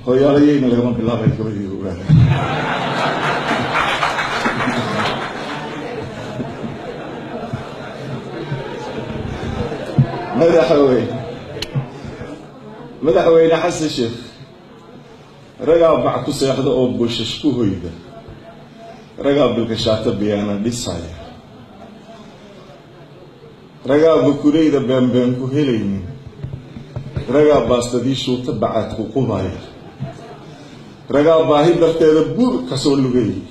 Hooyaalayeyna lagama bilaabay gabadhii ogaada. Madaxweyne, madaxweyne Xasan Sheekh, ragaa bac ku seexda oo buushash ku hoyda, ragaa bilkashaato biyaana dhisaya, ragaa bukureyda beenbeen ku helaynin, ragaa baastadii shuuta bacaad ku qubaya, ragaa baahi darteeda buur kasoo lugayay,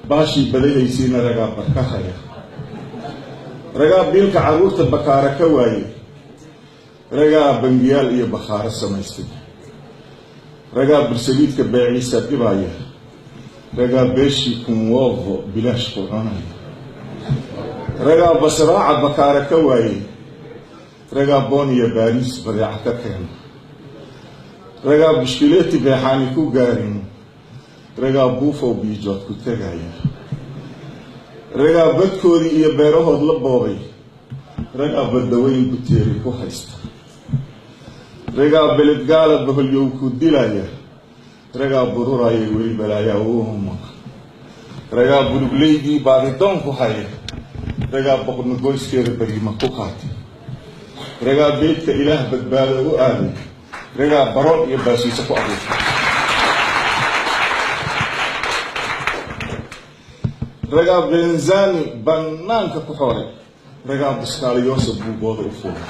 baashii badahaysiina ragaa barkahaya, ragaa biilka carruurta bakaara ka waayey, ragaa bangiyaal iyo bakhaaro samaystay, ragaa bursaliidka beeciisa dhibaya, ragaa beeshii kunwoovo bilaash ku cunaya, ragaa basraaca bakaara ka waayey, ragaa Boon iyo Baariis badeeca ka keena, ragaa bushkileeti beexaani ku gaarin, ragaa buufow biijood ku tegaya, ragaa badkoodii iyo beerahood la boobay, ragaa baddaweyn buteeri ku haysta, ragaa beledgaala baholyow ku dilaya, ragaa bururaya weli balaayaa uuma, ragaa bulugleydii baadidoon ku haya, ragaa boqnogoyskeeda bariima ku qaatay, ragaa beydka Ilaah badbaado u aaday, ragaa baroon iyo baasiiso ku abuurtay, ragaa benzani bannaanka ku xooray, ragaa buskaaliyoosa buugooda u fuulay.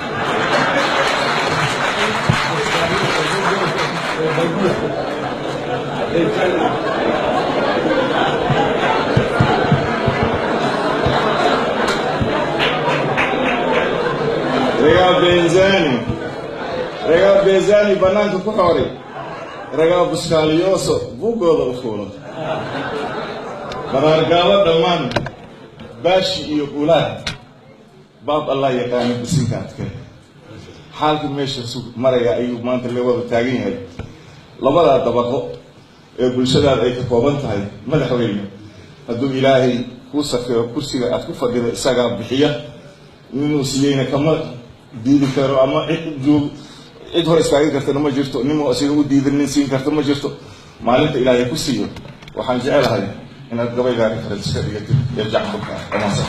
Ragaa benzani, ragaa benzani bannaanka ku xooray, ragaa buskaaliyooso buugooda u fuula, baraargaabo dhammaan baashi iyo ulaad baab Allah yaqaano bisinka adkee. Xaalku meesha maraya ayuu maanta la wada taagan yahay labadaa dabaqo ee bulshadaada ay ka kooban tahay. Madaxweyne, hadduu Ilaahay kuu safiro kursiga aad ku fadhida, isagaa bixiya, ninuu siiyeyna kama diidi karo, ama cid joog cid hor istaagi kartana ma jirto, ninuu asiga u diidan nin siin karta ma jirto. Maalinta Ilaahay ku siiyo, waxaan jecelahay inaad gabaygaa reference ka dhigatid ee jacburka. Dhammaansan.